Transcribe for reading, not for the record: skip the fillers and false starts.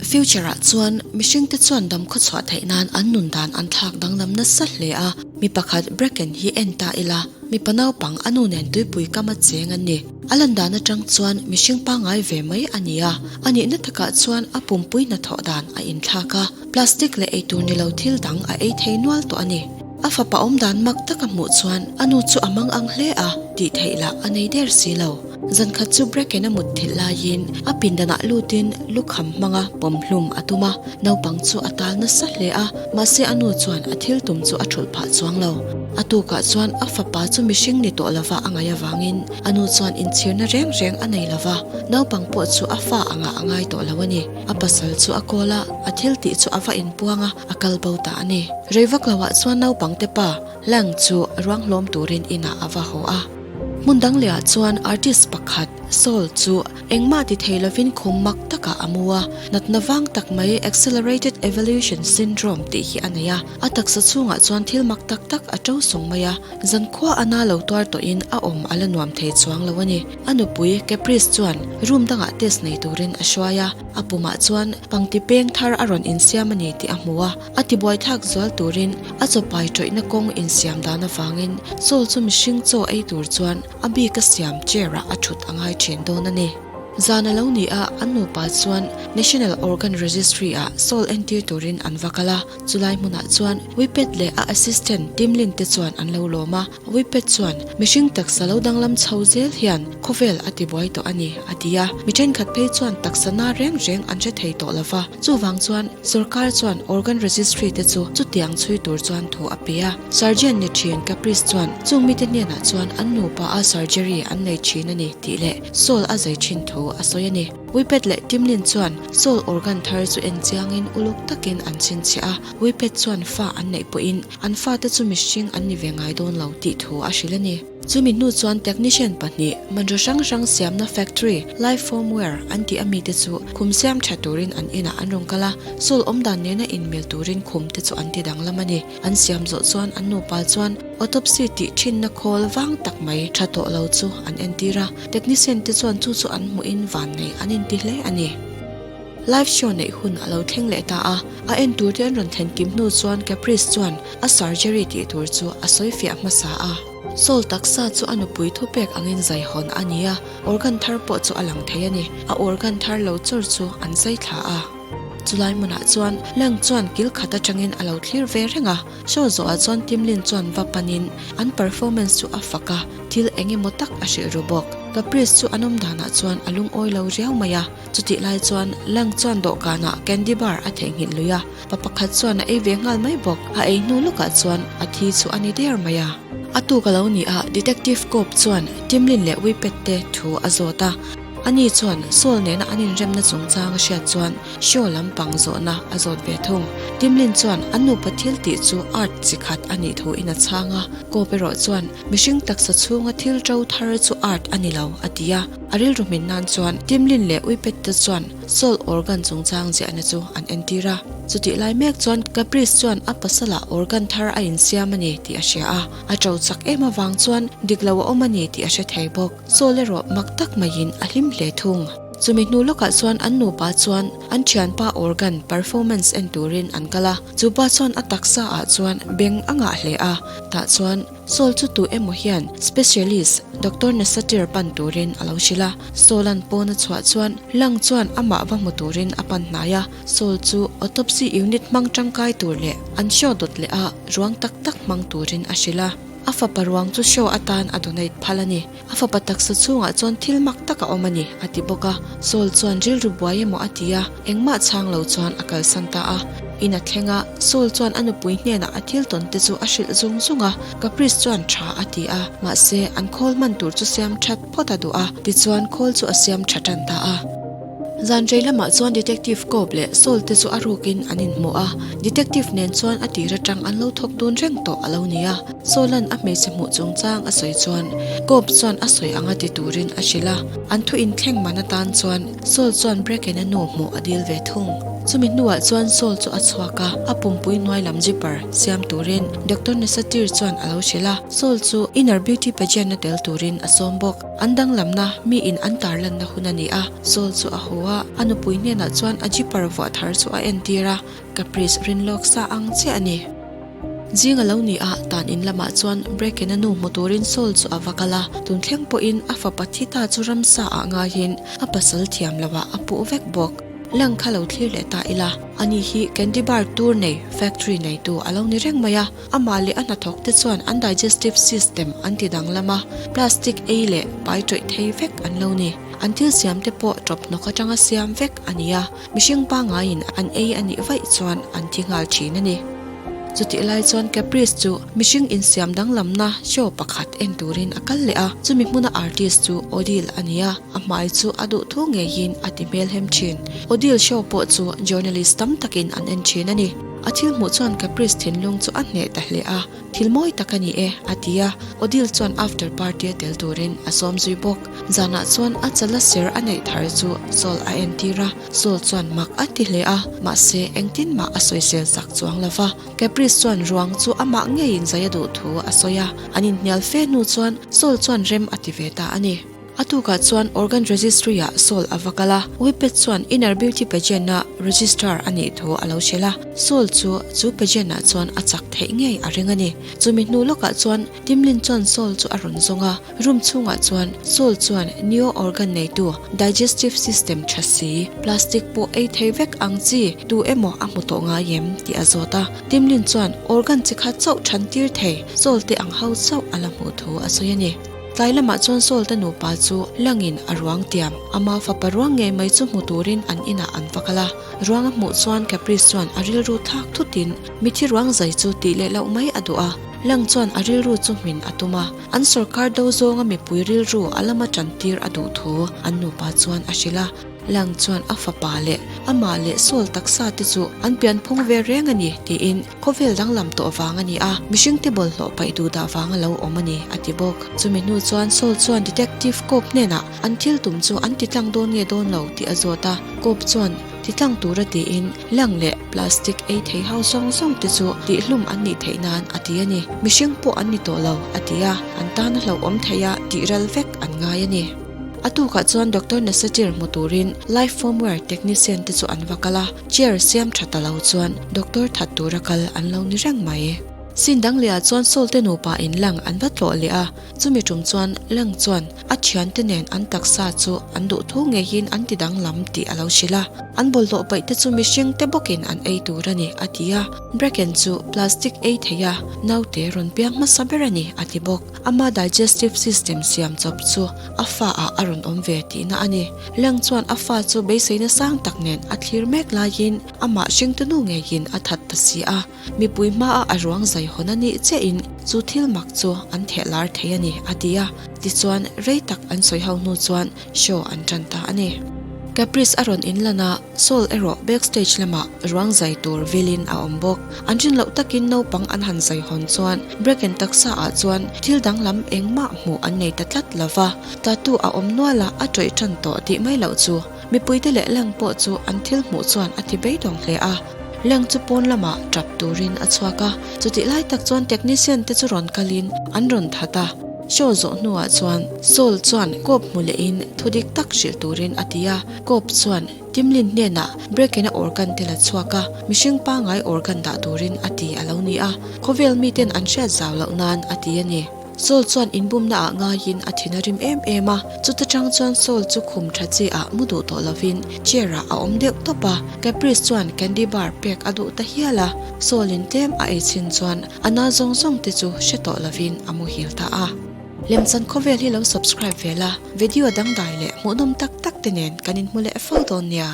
Future ah chuan mihringte chuan dam khawchhuah theih nan an nun dan an thlak danglam nasa hle a, mi pakhat Bracken hi en ta ila, mipa naupang a nu nen tuipui kam a cheng an ni. A lan dan atang chuan mihring pangngai ve mai a ni a, a nihna takah chuan a pumpui hnathawh dan a inthlak a, plastic leh eitur ni lo thil dang a ei thei nual tawh a ni. A fapa awm dan mak taka hmuh chuan a nu chu a mang ang hle a, tih theih lah a nei der si lo. Zan khat chu Bracken a mut thilh laiin a pindanah lutin lukham hmanga pawmhlum a tum a, naupang chu a tal nasa hle a, mahse a nu chuan a thil tum chu a thulh phah chuang lo. A tukah chuan a fapa chu mihring ni tawh lova a ngaih avangin a nu chuan inchhirna reng reng a nei lova, naupang pawh chu a fa angah a ngai tawh lo a ni. A pasal chu a kawl a, a thil tih chu a va inpuang a, a kal bo ta a ni. Rei vak loah chuan naupangte pa, Lang chu ruang hlawm turin inah a va haw a. Hmun dang lehah chuan artist pakhat, Saul chu engmah ti thei lovin khum mak takah a mu a, natna vang tak mai Accelerated Evolution Syndrome tih hi a nei a, a taksa chhungah chuan thil mak tak tak a to sung mai a, zankhua a na lo tuar tawhin a awm a la nuam thei chuang lo a ni. A nupui Caprice chuan room dangah test nei turin a hruai a, a pumah chuan pangti peng thar a rawn insiam a ni tih a hmu a, a tibuaithlak zual turin a chawpai tawihna kawng insiam dan avangin Saul chu mihring chaw ei tur chuan a bik a siam chair ah a thut a ngai thin dawn a ni. Zan a lo ni a, an nupa chuan National Organ Registry ah Saul entir turin an va kal a, chulai hmunah chuan Whippet leh a assistant Timlin te chuan an lo lawm a. Whippet chuan, Mihring taksa lo danglam chho zel hian khawvel a tibuai tawh a ni, a ti a. Mi thenkhat phei chuan taksa na reng reng an hre thei tawh lo va, chuvang chuan sorkar chuan organ registry te chu chutiang chhui tur chuan thu a pe a. Surgeon ni thin Caprice chuan chung mite hnenah chuan an nupa a surgery an nei thin a ni tih leh Saul a zai thin thu a sawi a ni. Whippet leh Timlin chuan Saul organ thar chu en chiangin uluk takin an chhinchhiah a, Whippet chuan fa an neih pawhin An fate chu mihring an ni ve ngai dawn lo tih thu a hrilh a ni. Chumi hnu chuan technician pahnih, manraw hrang hrang siamna factory, Life Firmware, an tih ami te chu khum siam tha turin an inah an rawn kal a, Saul awmdan nena inmil turin khum te chu an ti danglam a ni. An siam zawh chuan an nupa chuan autopsy tih thinna khawl vang tak mai tha tawh lo chu an entir a, technician te chuan chu chu an hmuhin vannei an inti hle a ni. Live show neih hun a lo thleng leh ta a, a en tur te an rawn thlen kim hnu chuan Caprice chuan a surgery tih tur chu a sawi fiah hmasa a. Saul taksa chu a nupui thupek angin zai hawn a ni a, organ thar pawh chu a lang thei a ni. A organ thar lo chawr chu an zai thla a. Chulai hmunah chuan Lang chuan kil khat atangin a lo thlir ve reng a. Show zawhah chuan Timlin chuan va panin an performance chu a fak a, thil eng emaw tak a hrilh ru bawk. Caprice chu an awm danah chuan a lungawi lo riau mai a. Chutih lai chuan Lang chuan dawhkanah candy bar a theihnghilh lui a, pa pakhat chuan a ei ve nghal mai bawk. A ei hnu lawkah chuan a thi chu a ni der mai a. A tuk a lo ni a, Detective Cope chuan Timlin leh Whippet te thu a zawt a. Ani chuan Saul nena an inremna chungchang a hriat chuan show lampang zawhna a zawt ve thung. Timlin chuan an nupa thil tih chu art chi khat a nih thuin a chhang a, Cope erawh chuan mihring taksa chhunga thil to thar chu art a ni lo a ti a. A rilru hmin nan chuan Timlin leh Uipet te chuan Saul organ chungchang ziahna chu an entir a. Chutih lai mek chuan Caprice chuan a pasalah organ thar a insiam a ni tih a hria a. A to chak em avang chuan dik lo a awm a ni tih a hre thei bawk. Saul erawh mak tak maiin a hlim hle thung. Chumi hnu lawkah chuan an nupa chuan an thianpa organ performance en turin an kal a. Chupa chuan a taksa ah chuan beng a ngah hle a, tah chuan Saul chu tu emaw hian specialist Doctor Nasatir pan turin a lo hrilh a, Saul-a'n pawn a chhuah chuan Lang chuan amah va hmu turin a pan hnai a, Saul chu autopsy unit hmang tangkai tur leh an show dawt leh a ruang tak tak hmang turin a hrilh a, a fapa ruang chu show atan a donate phal a ni. A fapa taksa chhungah chuan thil mak tak a awm a ni, a ti bawk a. Saul chuan rilru buai emaw a ti a, engmah chhang lo chuan a kalsan ta a. In a thleng a, Saul chuan a nupui hnenah a thil tawn te chu a hrilh zung zung a, Caprice chuan tha a ti a, mahse an khawl hman tur chu siam that phawt a duh a, tichuan khawl chu a siam tha tan ta a. Zan rei lamah chuan Detective Cope leh Saul te chu a rukin an inhmu a, Detective nen chuan a tir atang an lo thawk dun reng tawh a lo ni a. Saul-a'n a hmeichhe hmuh chungchang a sawi chuan Cope chuan a sawi anga ti turin a hrilh a, an thu inthleng man atan chuan Saul chuan Bracken-a nu hmuh a dil ve thung. Chumi hnuah chuan Saul chu a chhuak a, a pumpui hnuai lam zipper siam turin Doctor Nesatir chuan a lo hrilh a. Saul chu Inner Beauty Pageant-a tel turin a sawm bawk. An danglamna mi in an tarlanna hun a ni a. Saul chu a haw a, a nupui hnenah chuan a zipper vuah thar chu a entir a, Caprice rinlawk sa ang chiah a ni. Zing a lo ni a, tan in lamah chuan Bracken-a nu hmu turin Saul chu a va kal a, tun thleng pawhin a fapa thi ta chu ramsa ah ngaiin a pasal thiam loh ah a puh vek bawk. Lang kha lo thlir leh ta ila, ani hi candy bar tur nei factory neitu a lo ni reng mai a, amah leh a hnathawk te chuan an digestive system an ti danglam a, plastic ei leh pai tawih thei vek an lo ni. An thil siam te pawh tawp hnawk atanga siam vek a ni a. Mihring pangaiin an ei a nih vaih chuan an thi nghal thin a ni. Chutih lai chuan Caprice chu mihring insiam danglamna show pakhat en turin a kal leh a, chumi hmuna artist chu Odile a ni a, a hmai chu a duhthu ngeiin a ti hmelhem thin. Odile show pawh chu journalist tam takin an en thin a ni. A thil hmuh chuan Caprice thinlung chu a hneh ta hle a. Thil mawi tak a ni e, a ti a. Odile chuan after party a tel turin a sawm zui bawk. Zanah chuan a chala ser a neih thar chu Saul a entir a. Saul chuan mak a ti hle a, mahse engtin mah a sawisel sak chuang lo va. Caprice chuan ruang chu amah ngeiin zai a duh thu a sawi a. An inhnial fe hnu chuan Saul chuan rem a ti ve ta a ni. A tukah chuan Organ Registry ah Saul a va kal a, Whippet chuan Inner Beauty Pageant a registrar a nih thu a lo hrilh a. Saul chu chu pageant ah chuan a chak theih ngei a ring a ni. Chumi hnu lawkah chuan Timlin chuan Saul chu a rawn zawng a, room chhungah chuan Saul chuan neo organ neitu digestive system tha si, plastic pawh ei thei vek ang chi tu emaw a hmu tawh ngai em tih a zawt a. Timlin chuan organ chi khat chauh than tir thei Saul te ang ho chauh a la hmuh thu a sawi a ni. Tlai lamah chuan Saul te nupa chu langin a ruang tiam. Ama fapa ruang ngei mai chu hmu turin an inah an va kal a. Ruang a hmuh chuan Caprice chuan a rilru thlak thutin mithi ruang zai chu tih leh loh mai a duh a. Lang chuan a rilru chu hmin a tum a. An sorkar do zawnga mipui rilru a lama tantir a duh thu an nupa chuan a hrilh a. Lang chuan a fapa leh amah leh Saul taksa te chu an pianphung ve reng a ni tiin khawvel danglam tawh vang a ni a, mihringte bawlhhlawh paih duh dah vang a lo awm a ni a ti bawk. Chumi hnu chuan Saul chuan Detective Cope hnenah an thil tum chu an ti tlang dawn nge dawn lo tih a zawt a, Cope chuan ti tlang tura tiin lang leh plastic ei thei ho zawng zawng te chu tihhlum an nih theih nan a ti a ni. Mihring pawh an ni tawh lo a ti a, an tan a hlauhawm thei a tihral vek an ngai a ni. A tukah chuan Doctor Nasatir hmu turin Life Firmware Technician te chu an va kal a, chair siam tha ta lo chuan Doctor that tura kal an lo ni reng mai. Sin dang lehah chuan Saul te nupa in lang an va tlawh leh a, chumi tum chuan Lang chuan a thiante nen an taksa chu an duhthu ngeiin an ti danglam tih a lo hrilh a, an bawlhhlawh paih te chu mihring te bawkin an ei tur a ni a ti a, Bracken chu plastic ei thei a, naute rawn piang hmasa ber a ni a ti bawk. Ama digestive system siam chawp chu a fa ah a rawn awm ve tihna a ni. Leng chuan a fa chu beiseina sang tak nen a thlir mek laiin amah hringtunu ngeiin a that ta si a. Mipui hmaa a ruang zai hawn a nih chiahin chu thil mak chu an theh lar thei a ni, a ti a. Tichuan rei tak an sawi ho hnu chuan show an tan ta a ni. Caprice a rawn inlan a. Saul erawh backstage lamah ruang zai tur vilin a awm bawk. An rin loh takin naupang an han zai hawn chuan Bracken taksa ah chuan thil danglam engmah hmuh an nei ta tlat lo va, tattoo a awm nual a, a tawih tan tawh tih mai loh chu. Mipuite leh Leng pawh chu an thil hmuh chuan a ti beidawng hle a. Leng chu pawn lamah tap turin a chhuak a, chutih lai tak chuan technician te chu rawn kalin an rawn that a. Show zawh hnuah chuan Saul chuan Cope hmu lehin thudik tak hrilh turin a ti a. Cope chuan Timlin hnenah Bracken-a organ te la chhuak a, mihring pangngai organ dah turin a ti a lo ni a, khawvel miten an hriat zau loh nan a ti a ni. Saul chuan inbumna ah ngaiin a thin a rim em em a, chuta tang chuan Saul chu khum tha chi ah mu duh tawh lovin chair ah a awm deuh tawp a, Caprice chuan candy bar pek a duh ta hial a, Saul in tlem a ei chhin chuan a na zawng zawng te chu hre tawh lovin a muhil ta a. Lemchan khawvel hi lo subscribe ve la, video dangdai leh hmuhnawm tak tak te nen kan inhmu leh fo dawn nia.